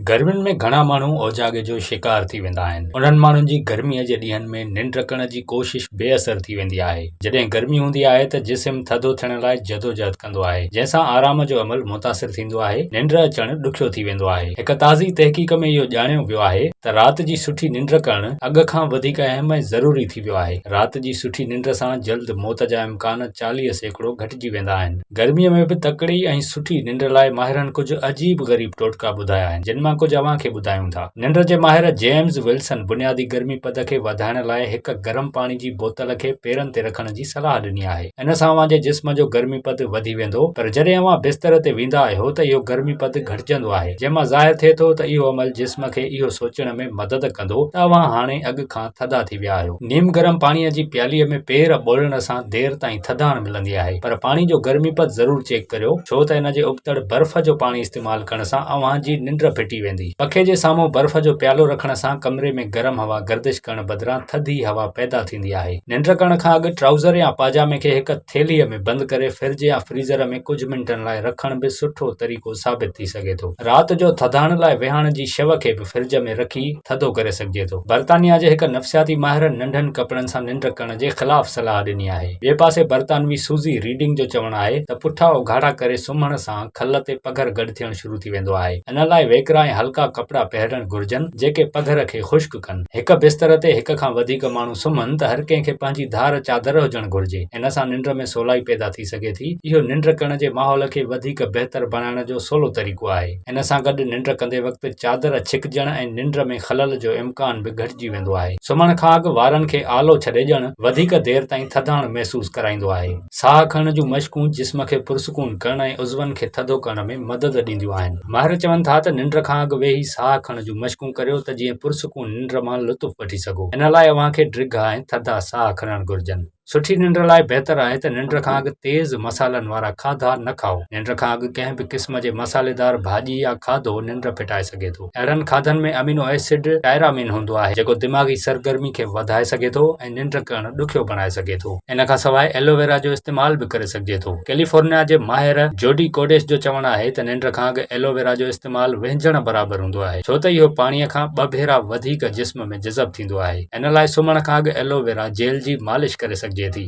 گرمين ۾ گهڻا ماڻهو اوجاڳي جو شڪار ٿي ويندا آهن. انهن ماڻهن جي گرميء جي ڏينهن ۾ ننڊ ڪرڻ جي ڪوشش بي اثر ٿي ويندي آهي. جڏهن گرمي هوندي آهي ته جسم ٿڌو ٿيڻ لاء جدوجهد ڪندو آهي، جنهن سان آرام جو عمل متاثر ٿيندو آهي، ننڊ اچڻ ڏکيو ٿي ويندو آهي. هڪ تازي تحقيق ۾ اهو ڄاڻيو ويو آهي ته رات جي سٺي ننڊ ڪرڻ اڳ کان وڌيڪ اهم ۽ ضروري ٿي ويو آهي. رات جي سٺي ننڊ سان جلد موت جا امڪان 40% گهٽجي ويندا آهن. گرميء ۾ به تڪڙي ۽ سٺي ننڊ لاء ماهرن ڪجهه عجيب غريب ٽوٽڪا ٻڌايا آهن، جن مان ڪجهه اوهان کي ٻڌايون ٿا. ننڊ جي ماهر جيمز ولسن بنيادي گرمي پد کي وڌائڻ لاء هڪ گرم پاڻي جي بوتل کي پيرن تي رکڻ جي صلاح ڏني آهي. ان سان اوهان جي جسم جو گرمي پد وڌي ويندو، پر جڏهن اوهان بستر تي ويندا آهيو ته اهو گرمي پد گهٽجندو آهي، جنهن مان ظاهر ٿئي ٿو ته اهو عمل جسم کي اهو سوچڻ ۾ مدد ڪندو ته اوهان هاڻي اڳ کان ٿڌا ٿي ويا آهيو. نيم گرم پاڻيء جي پياليء ۾ پير ٻوڙڻ سان دير تائين ٿڌاڻ ملندي آهي، پر پاڻي جو گرمي پد ضرور چيڪ ڪريو، ڇو ته ان جي ابتڙ برف جو پاڻي استعمال ڪرڻ سان اوهان جي ننڊ ڦٽي ويندي. پکي جي سامهون برف جو پيالو رکڻ سان ڪمري ۾ گرم هوا گردش ڪرڻ بدران ٿڌي هوا پيدا ٿيندي آهي. ننڊ ڪرڻ کان اڳ ٽرائوزر يا پاجامي کي هڪ ٿيلهيء ۾ بند ڪري فرج يا فريزر ۾ ڪجهه منٽن لاء رکڻ به سٺو طريقو ثابت ٿي سگهي ٿو. رات جو ٿڌاڻ لاء ويهاڻ جي شو کي به فرج ۾ رکي ٿڌو ڪري سگهجي ٿو. برطانيا جي هڪ نفسياتي ماهر ننڍن ڪپڙن سان ننڊ ڪرڻ جي خلاف صلاح ڏني آهي. ٻئي پاسي برطانوي سوزي ريڊنگ جو چوڻ آهي ته پٺا اگهاڙا ڪري سمهڻ سان کل تي پگهر گڏ ٿيڻ شروع ٿي ويندو آهي. ان لاء ويڪرا ۽ هلڪا ڪپڙا پهرڻ گهرجن جيڪي پگهر کي خشڪ ڪن. هڪ بستر تي هڪ کان وڌيڪ ماڻهو سمهن ته هر ڪنهن کي پنهنجي ڌار چادر هجڻ گهرجي. ان سان ننڊ ۾ سولائي پيدا ٿي سگهي ٿي. اهو ننڊ ڪرڻ جي ماحول کي وڌيڪ بهتر بڻائڻ جو سولو طريقو آهي. ان سان گڏ ننڊ ڪندي وقت چادر ڇڪجڻ ۽ ننڊ ۾ خلل جو امڪان به گهٽجي ويندو آهي. سمهڻ کان اڳ وارن کي آلو ڇڏي ڏيڻ وڌيڪ دير تائين ٿڌاڻ محسوس ڪرائيندو آهي. ساهه کڻڻ جون مشقون جسم کي پرسڪون ڪرڻ ۽ عضون کي ٿڌو ڪرڻ ۾ مدد ڏينديون آهن. ماهر چون ٿا ته ننڊ کان اڳ ويهي ساهه کڻڻ جون مشقون ڪريو ته جيئن پرسڪون ننڊ مان لطف وٺي سگهو. ان لاء اوهان کي ڊگها ۽ ٿڌا ساهه کڻڻ گهرجن. سٺي ننڊ لاء بهتر آهي ته ننڊ کان اڳ تيز مصالحن وارا کاڌا نه کائو. ننڊ کان اڳ ڪنهن به قسم جي مصالحيدار ڀاڄي يا کاڌو ننڊ ڦٽائي سگهي ٿو. اهڙن کاڌن ۾ امينو ايسڊ ٽائرامين هوندو آهي جيڪو دماغي سرگرمي کي وڌائي سگهي ٿو ۽ ننڊ ڪرڻ ڏکيو بڻائي سگهي ٿو. ان کان سواء ايلوويرا جو استعمال به ڪري سگهجي ٿو. ڪيليفورنيا جي ماهر جوڊي ڪوڊيش جو چوڻ آهي ته ننڊ کان اڳ ايلوويرا جو استعمال وهنجڻ برابر هوندو آهي ڇو ته اهو پاڻي کان ٻه ڀيرا وڌيڪ جسم ۾ جذب ٿيندو آهي. ان لاء سمهڻ کان اڳ ايلوويرا جيل جي مالش ڪري سگهجي ٿي.